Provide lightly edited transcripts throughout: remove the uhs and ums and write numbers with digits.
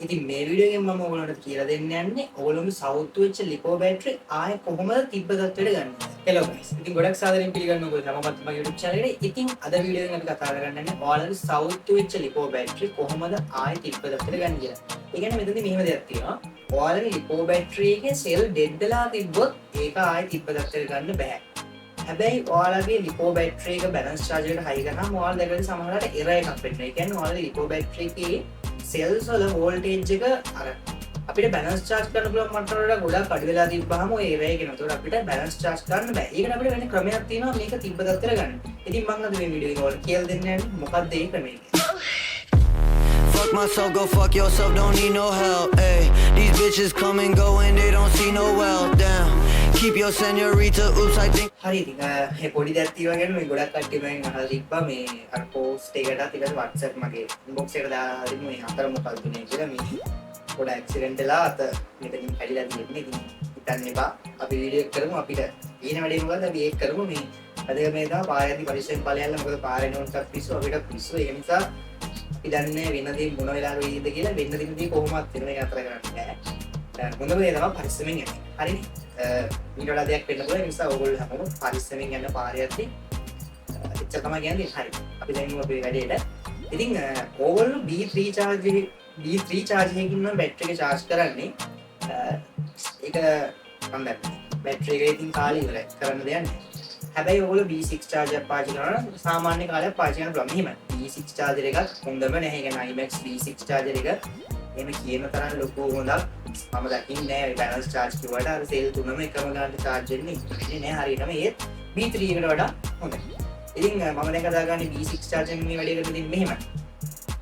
ඉතින් මේ වීඩියෝ එකෙන් මම ඔයගොල්ලන්ට කියලා දෙන්න යන්නේ ඔයගොල්ලෝගේ සවුත් වෙච්ච ලිපෝ බැටරි ආයේ කොහොමද තිබ්බ තත්ත්වයට ගන්න. Hello guys. ඉතින් ගොඩක් සාදරයෙන් පිළිගන්නවා ඔයගොල්ලෝ හැමෝමත් මගේ YouTube channel එකට. ඉතින් අද වීඩියෝ එකෙන් අපි කතා කරන්න යන්නේ ඔයාලගේ සවුත් වෙච්ච ලිපෝ බැටරි කොහොමද ආයේ තිබ්බ තත්ත්වයට ගන්න කියලා. ඒ කියන්නේ මෙතනදී මෙහෙම දෙයක් තියෙනවා. ඔයාලගේ ලිපෝ බැටරි එකේ සෙල් ඩෙඩ් වෙලා තිබ්බොත් ඒක ආයේ තිබ්බ තත්ත්වයට ගන්න බෑ. හැබැයි ඔයාලගේ ලිපෝ බැටරි එක බැලන්ස් චාර්ජ් එකට හයි කරාම ඔයාලා දැකලා සමහරවිට එරර් එකක් වෙනවා. ඒ කියන්නේ ඔයාලගේ ලිපෝ බැටරි එකේ සෙල්ස් වල වෝල්ටේජ් එක අර අපිට බැලන්ස් චාර්ජ් කරන්න පුළුවන් මට්ටමට ගොඩක් අඩු වෙලා තිබ්බහම ඔය එරර් එක එනවා. ඒතකොට අපිට බැලන්ස් චාර්ජ් කරන්න බෑ. ඒකට අපිට වෙන ක්‍රමයක් තියෙනවා මේක තිබ්බ තත්ත්වයට ගන්න. ඉතින් මම අද මේ වීඩියෝ එකේ ඔයාලට කියලා දෙන්න යන්නේ මොකක්ද ඒ ක්‍රමය කියලා. Fuck myself, go fuck yourself, don't need no help. Ayy, these bitches come and go and they don't see no wealth. Damn, keep your senorita, oops, I think. හරි, ඉතින් මේ පොඩි දෙයක් තියෙනවා කියන්නේ මේ ගොඩක් කට්ටිය මගෙන් අහලා තිබ්බා මේ අර පෝස්ට් එකටත් ඊට පස්සේ WhatsApp මගේ ඉන්බොක්ස් එකට දාලා තිබ්බ මේ අතර මොකක්ද උනේ කියලා. මේ පොඩ ඇක්සිඩන්ට් වෙලා අත මෙතනින් කැඩිලා තියෙන්නේ. ඉතින් හිතන්න එපා. අපි වීඩියෝ එක කරමු. අපිට තියෙන වැඩේ මොකද්ද, අපි ඒක කරමු. මේ වැදගත් මේ තමයි පාරේදී පරිස්සමෙන් ඵලයල්ලා. මොකද පාරේ නෝන්ටක් පිස්සු, අපිට පිස්සු. ඒ නිසා අපි දන්නේ වෙන දේ මොන වෙලාවෙ වෙයිද කියලා. වෙන්න දින දේ කොහොමවත් වෙන එක අතර කරන්න බෑ. දැන් හොඳම දේ තමයි පරිස්සමෙන් යන්නේ. හරිනේ. ඊට වඩා දෙයක් වෙන්න පුළුවන්. ඒ නිසා ඕගොල්ලෝ හැමෝම පරිස්සමෙන් යන්න පාරේ යද්දි. එච්චර තමයි කියන්නේ. හරි. අපි දැන් යමු අපේ වැඩේට. ඉතින් ඕගොල්ලෝ B3 charge එක, B3 charge එකකින් නම් බැටරි එක චාර්ජ් කරන්නේ. ඒක මම දැන් බැටරි එක ඉතින් කාලේ ඉවරයි. කරන්න දෙයක් නැහැ. හැබැයි ඔයගොල්ලෝ B6 charger එකක් පාවිච්චි කරනවා නම් සාමාන්‍ය කාලයක් පාවිච්චි කරන්න පුළුවන්. මෙහෙමයි. B6 charger එකක් හොඳම නැහැ. ඒ කියන්නේ iMAX B6 charger එක එහෙම කියන තරම් ලොකු හොඳක් මම දකින්නේ නෑ. ඒ බැලන්ස් චාර්ජ් කිව්වට අර සෙල් තුනම එකම ගානට චාර්ජ් වෙන්නේ ඉන්නේ නෑ හරියටම. ඒත් B3 එකට වඩා හොඳයි. ඉතින් මම දැන් කතා කරන්නේ B6 charger එකෙන් මේ වැඩේ කරලා දෙන්නේ මෙහෙමයි.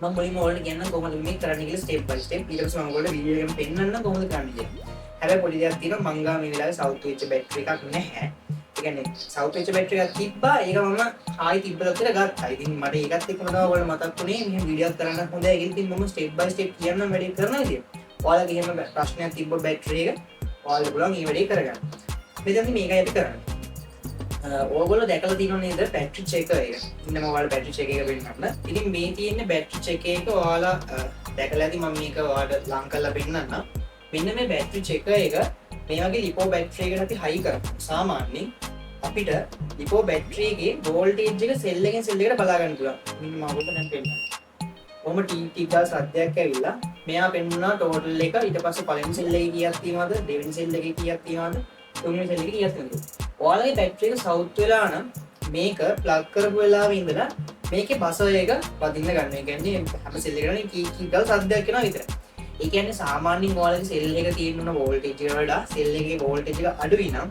මම මුලින්ම ඔයාලට කියන්නම් කොහොමද මේක කරන්න කියලා ස්ටෙප් බයි ස්ටෙප්. ඊට පස්සේ මම ඔයාලට වීඩියෝ එකෙන් පෙන්නන්නම් කොහොමද කරන්න කියලා. හැබැයි පොඩි දෙයක් තියෙනවා, මං ගාව මේ වෙලාවේ සවුත් වෙච්ච බැටරි එකක් නැහැ. ඒ කියන්නේ සවුත් වෙච්ච බැටරි එකක් තිබ්බා. ඒක මම ආයි තිබ්බ තත්ත්වයට ගත්තා. ඉතින් මට ඒකත් එක්කම තමයි ඔයාලට මතක් වුණේ මෙහෙම වීඩියෝ එකක් කරන්න හොඳයි කියලා. ඉතින් මම ස්ටෙප් බයි ස්ටෙප් කියන්නම් වැඩේ කරන විදිය. ඔයාලගේ එහෙම ප්‍රශ්නයක් තිබ්බොත් බැටරි එක ඔයාලට පුළුවන් මේ වැඩේ කරගන්න. මෙතනදී මේකයි අපි කරන්නේ. ඕගොල්ලෝ දැකලා තියෙනව නේද බැටරි චෙකර් එක? ඉන්න මම ඔයාලට බැටරි චෙකර් එක පෙන්නන්න. ඉතින් මේ තියෙන්නේ බැටරි චෙකර් එක. ඔයාලා දැකලා ඇති. මම මේක ඔයාලට ලං කරලා පෙන්නන්නම්. මෙන්න මේ බැටරි චෙකර් එක මේ වගේ ලිපෝ බැටරි එකට අපි හයි කරමු. සාමාන්‍යයෙන් අපිට ලිපෝ බැටරි එකේ වෝල්ටේජ් එක සෙල් එකෙන් සෙල් එකට බලා ගන්න පුළුවන්. මෙන්න මම ඔයාලට දැන් පෙන්නන්නම්. කොහොම ටී ටී ගාලා සද්දයක් ඇවිල්ලා මෙයා පෙන්නුනා ටෝටල් එක. ඊට පස්සේ පළවෙනි සෙල් එකේ කීයක් තියෙනවද, දෙවෙනි සෙල් එකේ කීයක් තියෙනවද, තුන්වෙනි සෙල් එකේ කීයක් තියෙනවද. ඔයාලගේ බැටරි එක සවුත් වෙලා නම් මේක ප්ලග් කරපු වෙලාවෙ ඉඳලා මේකේ බසර් එක වදින්න ගන්න. ඒ කියන්නේ හැම සෙල් එකකටම කී කී ගාලා සද්දයක් එනවා විතරයි. ඒ කියන්නේ සාමාන්‍යයෙන් ඔයාලගේ සෙල් එක තියෙන උන වෝල්ටේජ් එකට වඩා සෙල් එකේ වෝල්ටේජ් එක අඩුයි නම්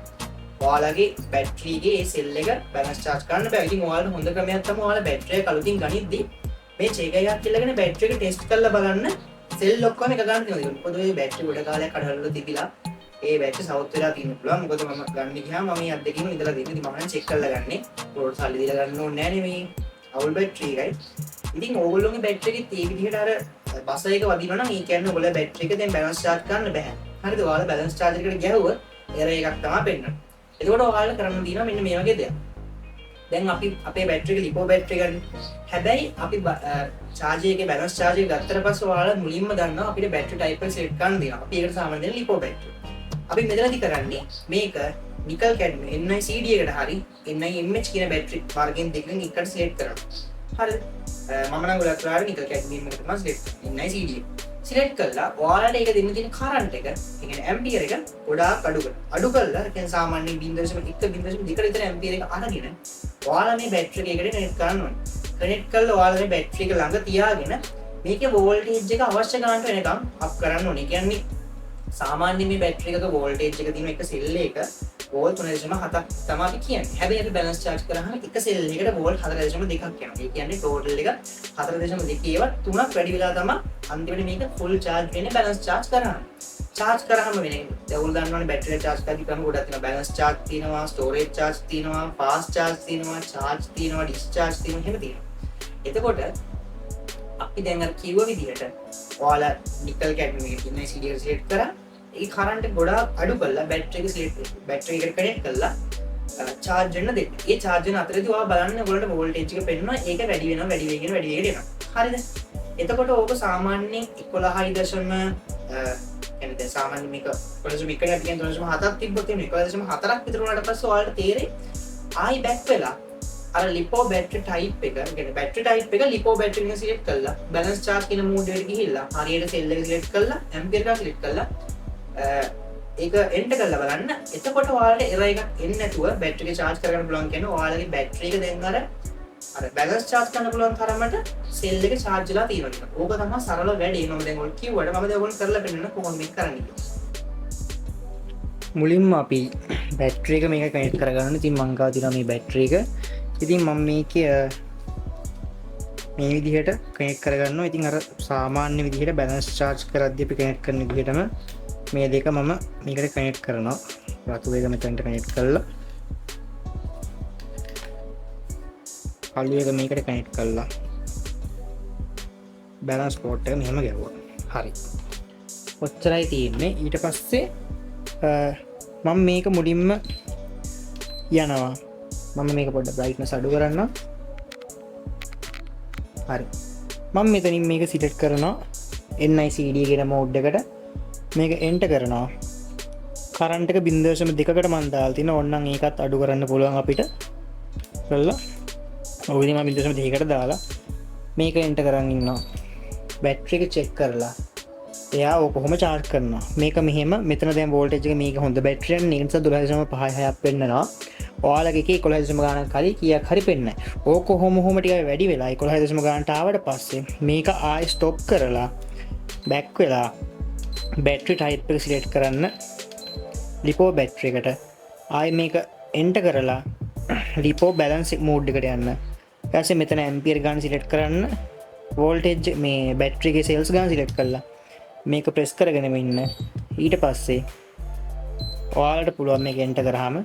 ඔයාලගේ බැටරි එකේ ඒ සෙල් එක බැලන්ස් චාර්ජ් කරන්න බෑ. ඉතින් ඔයාලට හොඳ ක්‍රමයක් තමයි ඔයාලා බැටරි එක අලුතින් ගනිද්දි මේ චෙකර් එකක් ඉල්ලගෙන බැටරි එක ටෙස්ට් කරලා බලන්න සෙල් ඔක්කොම එක ගන්න තියෙනවා. මොකද ඔය බැටරි ගොඩ කාලයක් කඩවල තිබිලා ඒ බැටරි සවුත් වෙලා තියෙන්න පුළුවන්. මොකද මම ගන්න ගියාම මම මේ අත්දැකීම ඉඳලා තියෙනවා. ඉතින් මම නම් චෙක් කරලා ගන්නෙ. පොඩ්ඩක් සල්ලි දීලා ගන්න ඕනේ නෑනේ, මේ අවුල් බැටරි එකයි. ඉතින් ඕගොල්ලෝගේ බැටරි එකෙත් ඒ විදිහට අර බසර් එක වදිනවා නම් ඒ කියන්නේ ඔයගොල්ලෝ බැටරි එක දැන් බැලන්ස් චාර්ජ් කරන්න බෑ. හරිද? ඔයාලා බැලන්ස් චාර්ජ් එකට ගැහුවොත් එරර් එකක් තමයි පෙන්නන්නේ. එතකොට ඔයාලා කරන්න තියෙනවා මෙන්න මේ වගේ දෙයක්. දැන් අපි අපේ බැටරි එක ලිපෝ බැටරි එකනේ. හැබැයි අපි චාර්ජ් එකේ බැලන්ස් චාර්ජ් එක ගත්තට පස්සේ ඔයාලා මුලින්ම දන්නවා අපිට බැටරි ටයිප් එක සෙට් කරන්න තියෙනවා. අපි ඒකට සාමාන්‍යයෙන් දෙන ලිපෝ බැටරි. අපි මෙතනදි කරන්නේ මේක නිකල් කැඩ්මියම් NiCd එකට හරි NiMH කියන බැටරි වර්ගෙන් දෙකකින් එකට සිලෙක්ට් කරනවා. හරිද? මම නම් ගොඩක් වෙලාවට නිකල් කැඩ්මියම් එක තමයි සිලෙක්ට් කරන්නේ. NiCd එක. සිලෙක්ට් කරලා ඔයාලට ඒක දෙන්න තියෙන කරන්ට් එක, ඒ කියන්නේ ඇම්පියර් එක ගොඩාක් අඩු කරනවා. අඩු කරලා, ඒ කියන්නේ සාමාන්‍යයෙන් 0.1 0.2 විතර ඇම්පියර් එක අරගෙන ඔයාලා මේ බැටරි එකකට කනෙක්ට් කරන්න ඕනේ. කනෙක්ට් කරලා ඔයාලා මේ බැටරි එක ළඟ තියාගෙන මේකේ වෝල්ටේජ් එක අවශ්‍ය ගානට වෙනකම් අප් කරන්න ඕනේ. ඒ කියන්නේ සාමාන්‍යයෙන් මේ බැටරි එකක වෝල්ටේජ් එක තියෙන එක සෙල් එක වෝල්ට් 3.7ක් තමයි අපි කියන්නේ. හැබැයි අපි බැලන්ස් චාර්ජ් කරාම එක සෙල් එකකට වෝල්ට් 4.2ක් යනවා. ඒ කියන්නේ ටෝටල් එක 4.2 ඒවා තුනක් වැඩි වෙලා තමයි අන්තිමට මේක ෆුල් චාර්ජ් වෙන්නේ බැලන්ස් චාර්ජ් කරාම. චාර්ජ් කරාම වෙන්නේ. දැන් ඔයගොල්ලෝ දන්නවනේ බැටරි එක චාර්ජ් කරද්දි ක්‍රම ගොඩක් තියෙනවා. බැලන්ස් චාර්ජ් තියෙනවා, ස්ටෝරේජ් චාර්ජ් තියෙනවා, ෆාස්ට් චාර්ජ් තියෙනවා, චාර්ජ් තියෙනවා, ඩිස්චාර්ජ් තියෙනවා, එහෙම තියෙනවා. එතකොට අපි දැන් අර කිව්ව විදිහට ඔයාලා නිකල් කැඩ්මියම් එකේ තියෙන CD එක සිලෙක්ට් කරා. ඒ කරන්ට් ගොඩාක් අඩු කරලා බැටරි එක සිලෙක්ට් බැටරි එකට කනෙක්ට් කරලා චාර්ජ් වෙන්න දෙන්න. ඒ චාර්ජ් වෙන අතරේදී ඔයා බලන්න ඔයගොල්ලන්ට වෝල්ටේජ් එක පෙන්වනවා. ඒක වැඩි වෙනවා, වැඩි වෙගෙන වැඩි වෙගෙන එනවා. හරිද? එතකොට ඕක සාමාන්‍යයෙන් 11. කියන්නේ දැන් සාමාන්‍ය මේක 11.1 අපි කියන්නේ 3.7ක් තිබ්බොත් එහෙම 11.4ක් විතර වුණාට පස්සේ ඔයාලට තේරෙයි ආයි බැක් වෙලා අර ලිපෝ බැටරි ටයිප් එක, කියන්නේ බැටරි ටයිප් එක ලිපෝ බැටරි එක සිලෙක්ට් කරලා බැලන්ස් චාර්ජ් කියන මෝඩ් එකට ගිහිල්ලා හරියට සෙල් එක සිලෙක්ට් කරලා ඇම්පියර් එක සිලෙක්ට් කරලා ඒක එන්ටර් කරලා බලන්න. එතකොට ඔයාලට එරර් එකක් එන්නේ නැතුව බැටරි එක චාර්ජ් කරගන්න පුළුවන්. කියන්නේ ඔයාලගේ බැටරි එක දැන් අර අර බැලන්ස් චාර්ජ් කරන්න පුළුවන් තරමට සෙල් එක චාර්ජ් වෙලා තියෙනවා කියලා. ඕක තමයි සරල වැඩේ. මම දැන් ඔයාලට කිව්වට මම දැන් ඔයගොල්ලෝ කරලා පෙන්නන්න කොහොමද මේක කරන්නේ කියලා. මුලින්ම අපි බැටරි එක මේක කනෙක්ට් කරගන්න. ඉතින් මං ගාව තියෙනවා මේ බැටරි එක. ඉතින් මම මේකේ මේ විදිහට කනෙක්ට් කරගන්නවා. ඉතින් අර සාමාන්‍ය විදිහට බැලන්ස් චාර්ජ් කරද්දී අපි කනෙක්ට් කරන විදිහටම මේ දෙක මම මේකට කනෙක්ට් කරනවා. රතු එක මෙතනට කනෙක්ට් කරලා කළු එක මේකට කනෙක්ට් කරලා බැලන්ස් පෝට් එක මෙහෙම ගැහුවා. හරි. ඔච්චරයි තියෙන්නේ. ඊට පස්සේ මම මේක මුලින්ම යනවා. මම මේක පොඩ්ඩක් බ්‍රයිට්නස් අඩු කරන්න. හරි. මම මෙතනින් මේක සිලෙක්ට් කරනවා NICD කියන මෝඩ් එකට. මේක එන්ටර් කරනවා. කරන්ට් එක 0.2කට මං දාලා තිනවා. ඕන්නම් ඒකත් අඩු කරන්න පුළුවන් අපිට. කරලා ඔව් ඉතින් මම 0.2කට දාලා මේක එන්ටර් කරන් ඉන්නවා. බැටරි එක චෙක් කරලා එයා ඔය කොහොම චාර්ජ් කරනවා. මේක මෙහෙම මෙතන දැන් වෝල්ටේජ් එක මේක හොඳ බැටරි එකක් නේ. ඒ නිසා 12.56ක් පෙන්නනවා. ඔයාලගේ එකේ එකොළහ දශම ගානක් හරි කීයක් හරි පෙන්නයි. ඕක කොහොම කොහොම ටිකක් වැඩි වෙලා එකොළහ දශම ගානට ආවට පස්සේ මේක ආයෙ ස්ටොප් කරලා බැක් වෙලා බැටරි ටයිප් එක සිලෙක්ට් කරන්න ලිපෝ බැටරි එකට. ආයෙ මේක එන්ටර් කරලා ලිපෝ බැලන්ස් මෝඩ් එකට යන්න. ඊට පස්සේ මෙතන ඇම්පියර් ගාන සිලෙක්ට් කරන්න, වෝල්ටේජ් මේ බැටරි එකේ සෙල්ස් ගාන සිලෙක්ට් කරලා මේක ප්‍රෙස් කරගෙනම ඉන්න. ඊට පස්සේ ඔයාලට පුළුවන් මේක එන්ටර් කරාම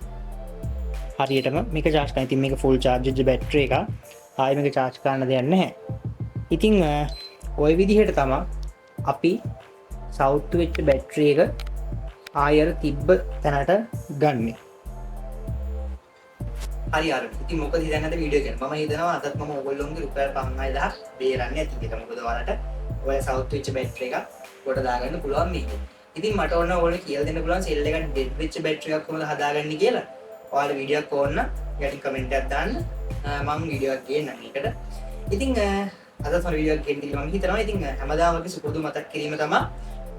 හරියටම මේක චාර්ජ් කරන්න. ඉතින් මේක ෆුල් චාර්ජ් වෙච්ච බැටරි එකක්. ආයෙ මේක චාර්ජ් කරන්න දෙයක් නැහැ. ඉතින් ඔය විදිහට තමා අපි සවුත් වෙච්ච බැටරි එක ආයෙ අර තිබ්බ තැනට ගන්නෙ. හරි අර ඉතින් මොකද හිතන්නේ නැද්ද වීඩියෝ ගැන? මම හිතනවා අදත් මම ඕගොල්ලොන්ගේ රුපියල් 5,000 බේරන්න ඇති කියලා. මොකද ඔයාලට ඔය සවුත් වෙච්ච බැටරි එකක් කොට දාගන්න පුළුවන් මේක. ඉතින් මට ඕන ඔයාලට කියලා දෙන්න පුළුවන් සෙල් එකක් ඩෙඩ් වෙච්ච බැටරි එකක් කොහොමද හදාගන්නේ කියලා. ඔයාලා වීඩියෝ එකක් ඕන නම් යටින් කමෙන්ට් එකක් දාන්න. මම වීඩියෝ එකක් ගේන්නම් ඒකට. ඉතින් අදත් මම වීඩියෝ එකක් ගේන්න කියලා මම හිතනවා. ඉතින් හැමදාම වගේ සුපුරුදු මතක් කිරීම තමයි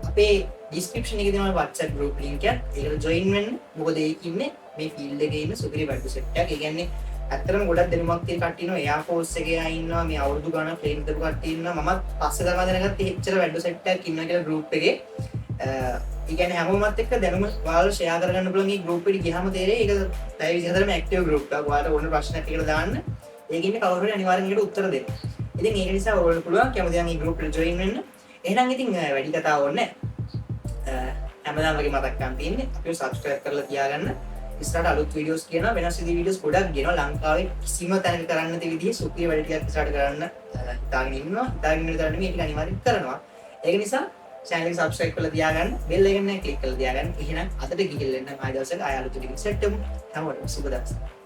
අපේ ඩිස්ක්‍රිප්ෂන් එකේ තියෙන WhatsApp group link එක. ඒකට join වෙන්න. මොකද ඒකේ ඉන්නේ මේ ෆීල්ඩ් එකේ ඉන්න සුපිරි වැඩ සෙට් එකක්. ඒ කියන්නේ ඇත්තටම ගොඩක් දැනුමක් තියෙන කට්ටිය ඉන්නවා. එයාර් ෆෝස් එකේ අය ඉන්නවා. මේ අවුරුදු ගාණක් ප්ලේන් දපු කට්ටිය ඉන්නවා. මමත් පස්සේ තමයි දැනගත්තේ එච්චර වැඩ සෙට් එකක් ඉන්නවා කියලා ගෲප් එකේ. ඒ කියන්නේ හැමෝමත් එක්ක දැනුම ඔයාලා ෂෙයා කරගන්න පුළුවන් මේ ගෲප් එකට ගියාම තේරෙයි ඒක පැය 24ම ඇක්ටිව් ගෲප් එකක්. ඔයාලට ඕන ප්‍රශ්නයක් එකට දාන්න. ඒකේ ඉන්න කවුරු හරි අනිවාර්යෙන් ඒකට උත්තර දෙන්න. ඉතින් ඒක නිසා ඔයාලට පුළුවන් කැමති නම් මේ ගෲප් එකට ජොයින් වෙන්න. එහෙනම් ඉතින් වැඩි කතා ඕනේ නෑ. හැමදාම වගේ මතක් කරන් තියෙන්නේ අපිව සබ්ස්ක්‍රයිබ් කරලා තියාගන්න. ඉස්සරහට අලුත් වීඩියෝස් කියනවා, වෙනස් විදිහේ වීඩියෝස් ගොඩක් ගේනවා. ලංකාවේ කිසිම තැනක කරන්න නැති විදිහේ සුපිරි වැඩ ටිකක් ඉස්සරහට කරන්න හිතාගෙන ඉන්නවා. හිතාගෙන ඉන්න විතර නෙමෙයි, ඒක අනිවාර්යෙන් කරනවා. ඒක නිසා channel එක subscribe කරලා තියාගන්න, bell icon එක click කරලා තියාගන්න. එහෙනම් අදට ගිහින් එන්න ආයෙ දවසක ආයෙ අලුත් වීඩියෝ සෙට් වෙමු. හැමෝටම සුබ දවසක්.